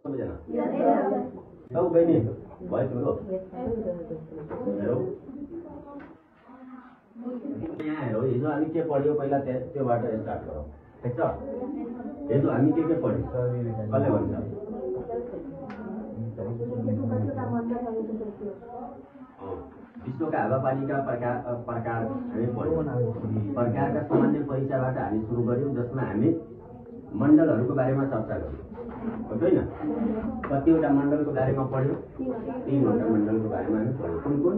सबैजना बहिनी भयो ठुलो हेरौ यहाँ हेरौ हिजो हामी के पढ्यो पहिला त्योबाट स्टार्ट गरौँ ठिक छ। हिजो हामी के पढ्यो कसले भन्छ विश्वका हावापानीका प्रकार हामी पढ्यौँ। प्रकारका सामान्य परिचयबाट हामी सुरु गर्यौँ जसमा हामी मण्डलहरूको बारेमा चर्चा गर्यौँ हो होइन। कतिवटा मण्डलको बारेमा पढ्यौँ 3वटा मण्डलको बारेमा हामी पढ्यौँ। कुन कुन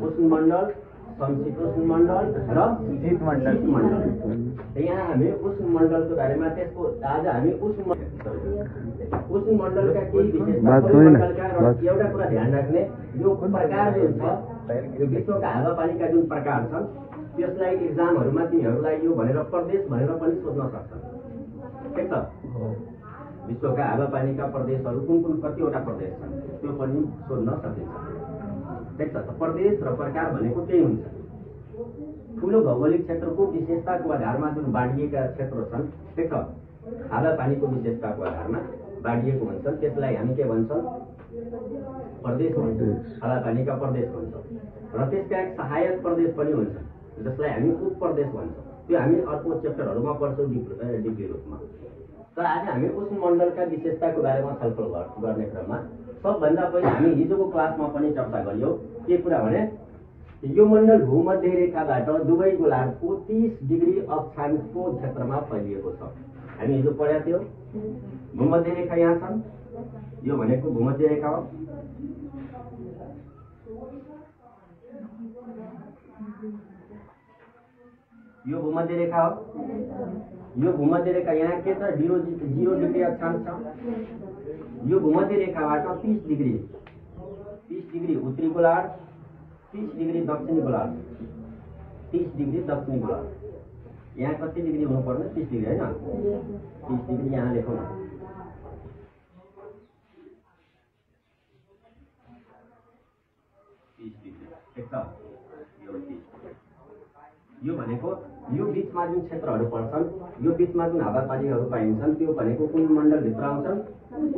उष्ण मण्डल समशीतोष्ण मण्डल र शीत मण्डल। यहाँ हामी उष्ण मण्डलको बारेमा त्यसको आज हामी उष्ण मण्डलका केही विशेषता एउटा कुरा ध्यान राख्ने यो प्रकार जुन छ यो विश्वका हावापानीका जुन प्रकार छन् त्यसलाई एक्जामहरूमा तिनीहरूलाई यो भनेर प्रदेश भनेर पनि सोध्न सक्छन् ठिक छ। विश्वका हावापानीका प्रदेशहरू कुन कुन कतिवटा प्रदेश छन् त्यो पनि सोध्न सकिन्छ ठिक छ। प्रदेश र प्रकार भनेको त्यही हुन्छ ठुलो भौगोलिक क्षेत्रको विशेषताको आधारमा जुन बाँडिएका क्षेत्र छन् ठिक छ। हावापानीको विशेषताको आधारमा बाँडिएको हुन्छन् त्यसलाई हामी के भन्छौँ प्रदेश भन्छौँ। हावापानीका प्रदेश भन्छौँ र त्यसका एक सहायक प्रदेश पनि हुन्छन् जसलाई हामी उपप्रदेश भन्छौँ। त्यो हामी अर्को च्याप्टरहरूमा पढ्छौँ डिप्ली रूपमा। तर आज हामी उष्ण मण्डलका विशेषताको बारेमा छलफल गर्ने क्रममा सबभन्दा पहिला हामी हिजोको क्लासमा पनि चर्चा गरियो के कुरा भने यो मण्डल भूमध्य रेखाबाट दुवै गोलार्धको 30 डिग्री अक्षांशको क्षेत्रमा फैलिएको छ। हामी हिजो पढेका थियौँ भूमध्य रेखा यहाँ छन् यो भनेको भूमध्य रेखा हो। यो भूमध्य रेखा हो। यो भूमध्य रेखा यहाँ के छ 0 डिग्री अक्षांश छ। यो भूमध्य रेखाबाट 30 डिग्री उत्तरी गोलार्ध 30 डिग्री दक्षिणी गोलार्ध 30 डिग्री दक्षिणी गोलार्ध। यहाँ कति डिग्री हुनुपर्ने 30 डिग्री होइन 30 डिग्री यहाँ लेखौँ न। यो भनेको यो बीचमा जुन क्षेत्रहरू पर्छन् यो बीचमा जुन हावापानीहरू पाइन्छन् त्यो भनेको कुन मण्डलभित्र आउँछन्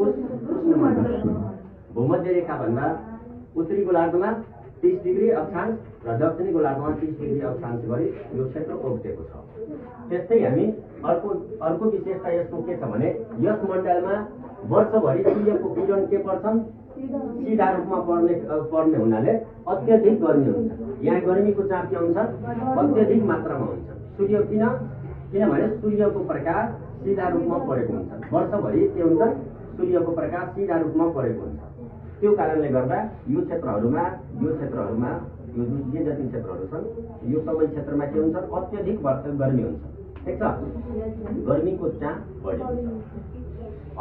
उष्ण मण्डल। भूमध्य रेखा भन्दा उत्तरी गोलार्धमा 30 डिग्री अक्षांश र दक्षिणी गोलार्धमा 30 डिग्री अक्षांश गरी यो क्षेत्र ओगटेको छ। त्यस्तै हामी अर्को विशेषता यसको के छ भने यस मण्डलमा वर्षभरि सूर्यको किरण के पर्छन् सीधा रूपमा पर्ने हुनाले अत्यधिक गर्मी हुन्छ। यहाँ गर्मीको चाप के हुन्छ अत्यधिक मात्रामा हुन्छ। सूर्य किनभने सूर्यको प्रकाश सीधा रूपमा परेको हुन्छ। वर्षभरि के हुन्छ सूर्यको प्रकाश सीधा रूपमा परेको हुन्छ। त्यो कारणले गर्दा यो क्षेत्रहरूमा यो जे जति क्षेत्रहरू छन् यो सबै क्षेत्रमा के हुन्छ अत्यधिक गर्मी हुन्छ ठिक छ। गर्मीको चाप बढी हुन्छ।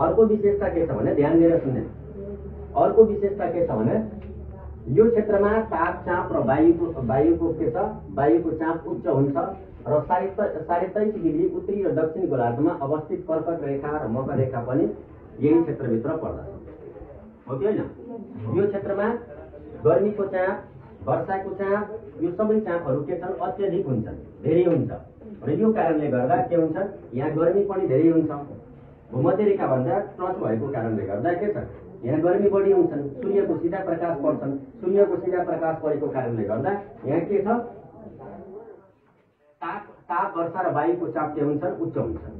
अर्को विशेषता के छ भने ध्यान दिएर सुन्ने अर्को विशेषता के छ भने यो क्षेत्रमा तापचाप र वायुको के छ वायुको चाप उच्च हुन्छ र 23.5 डिग्री उत्तरी र दक्षिणी गोलार्धमा अवस्थित कर्कट रेखा र मकर रेखा पनि यही क्षेत्रभित्र पर्दछ हो कि होइन। यो क्षेत्रमा गर्मीको चाप वर्षाको चाप यो सबै चापहरू के छन् अत्यधिक हुन्छन् धेरै हुन्छ र यो कारणले गर्दा के हुन्छ यहाँ गर्मी पनि धेरै हुन्छ। भूमध्य रेखा भन्दा टच भएको कारणले गर्दा के छ यहाँ गर्मी बढी हुन्छन्। सूर्यको सिधा प्रकाश पर्छन्। सूर्यको सिधा प्रकाश परेको कारणले गर्दा यहाँ के छ ताप वर्षा र वायुको चाप के हुन्छन् उच्च हुन्छन्।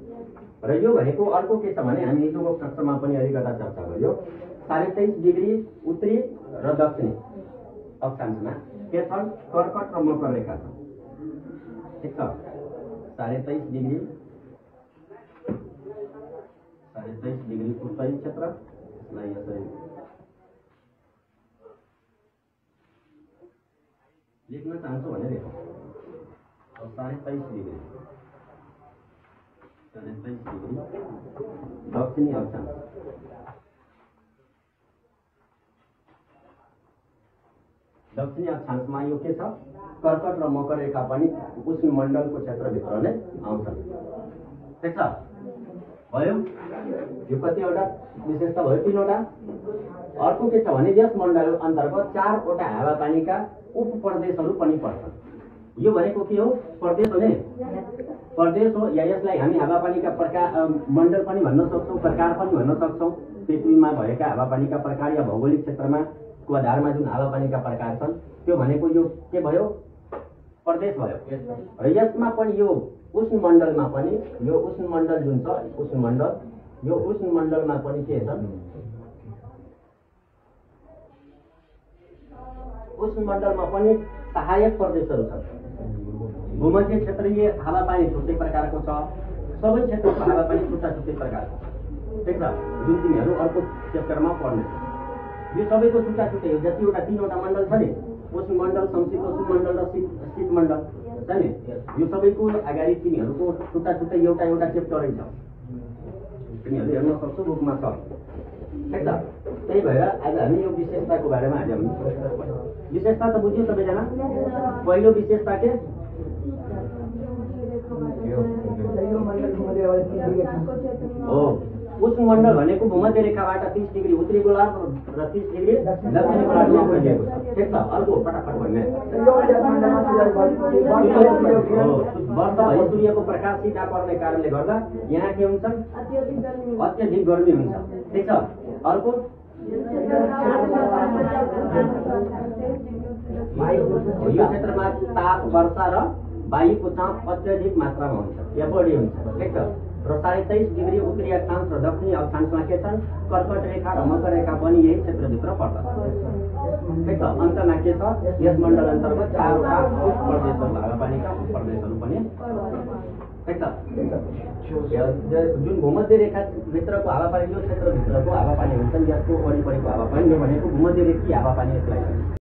र यो भनेको अर्को के छ भने हामी हिजोको कक्षामा पनि अलिकता चर्चा गर्यो 23.5 डिग्री उत्तरी र दक्षिणी अक्षांशमा के छन् कर्कट र मकर रेखा छन् ठिक छ। 23.5 डिग्री उत्तरी क्षेत्र यसरी लेख्न चाहन्छु भने लेखौँ 23.5 डिग्री दक्षिणी अक्षांश। दक्षिणी अक्षांशमा यो के छ कर्कट र मकर रेखा पनि उष्ण मण्डलको क्षेत्रभित्र नै आउँछन् ठिक छ। भयो यो कतिवटा विशेषता भयो 3वटा। अर्को के छ भने यस मण्डल अन्तर्गत 4वटा हावापानीका उपप्रदेशहरू पनि पर्छन्। यो भनेको के हो? प्रदेश हो नि, प्रदेश हो। या यसलाई हामी हावापानीका प्रकार मण्डल पनि भन्न सक्छौँ, प्रकार पनि भन्न सक्छौँ। पृथ्वीमा भएका हावापानीका प्रकार या भौगोलिक क्षेत्रमा को आधारमा जुन हावापानीका प्रकार छन् त्यो भनेको यो के भयो? प्रदेश भयो। र यसमा पनि यो उष्णमण्डलमा पनि यो उष्णमण्डल जुन छ उष्णमण्डल, यो उष्णमण्डलमा पनि के छन्? उष्णमण्डलमा पनि सहायक प्रदेशहरू छन्। भूमध्य क्षेत्रीय हावापानी छुट्टै प्रकारको छ, सबै क्षेत्रको हावापानी छुट्टा छुट्टै प्रकारको, ठिक छ, जुन तिमीहरू अर्को च्याप्टरमा पढ्नेछ। यो सबैको छुट्टा छुट्टै हो। जतिवटा 3वटा मण्डल छ नि, उष्णमण्डल, समशीतोष्ण र शीतमण्डल छ नि, यो सबैको अगाडि तिमीहरूको छुट्टा छुट्टै एउटा एउटा च्याप्टरै छ, तिमीहरू हेर्न सक्छौ, बुकमा छ, ठिक छ। त्यही भएर आज हामी यो विशेषताको बारेमा आज हामी विशेषता त बुझ्यौँ सबैजना। पहिलो विशेषता के हो? उष्णमण्डल भनेको भूमध्य रेखाबाट 30 डिग्री उत्तरी गोलार्ध र 30 डिग्री दक्षिणी गोलार्धमा फैलिएको छ, ठिक छ। अर्को फटाफट भन्ने वर्षभरि सूर्यको प्रकाश सिधा पर्ने कारणले गर्दा यहाँ के हुन्छ? अत्यधिक गर्मी हुन्छ, ठिक छ। अर्को यो क्षेत्रमा ताप, वर्षा र वायुको चाप अत्यधिक मात्रामा हुन्छ या बढी हुन्छ, ठिक छ। र 23.5 डिग्री उत्तरी अक्षांश र दक्षिणी अक्षांशमा के छन्? कर्कट रेखा र मकर रेखा पनि यही क्षेत्रभित्र पर्दछ, ठिक छ। अन्तमा के छ? यस मण्डल अन्तर्गत 4वटा प्रदेशहरू हावापानीका प्रदेशहरू पनि, ठिक छ। जुन भूमध्य रेखा भित्रको हावापानी, यो क्षेत्रभित्रको हावापानी हुन्छ, यसको वरिपरिको हावापानी, यो भनेको भूमध्य रेखीय हावापानी यसलाई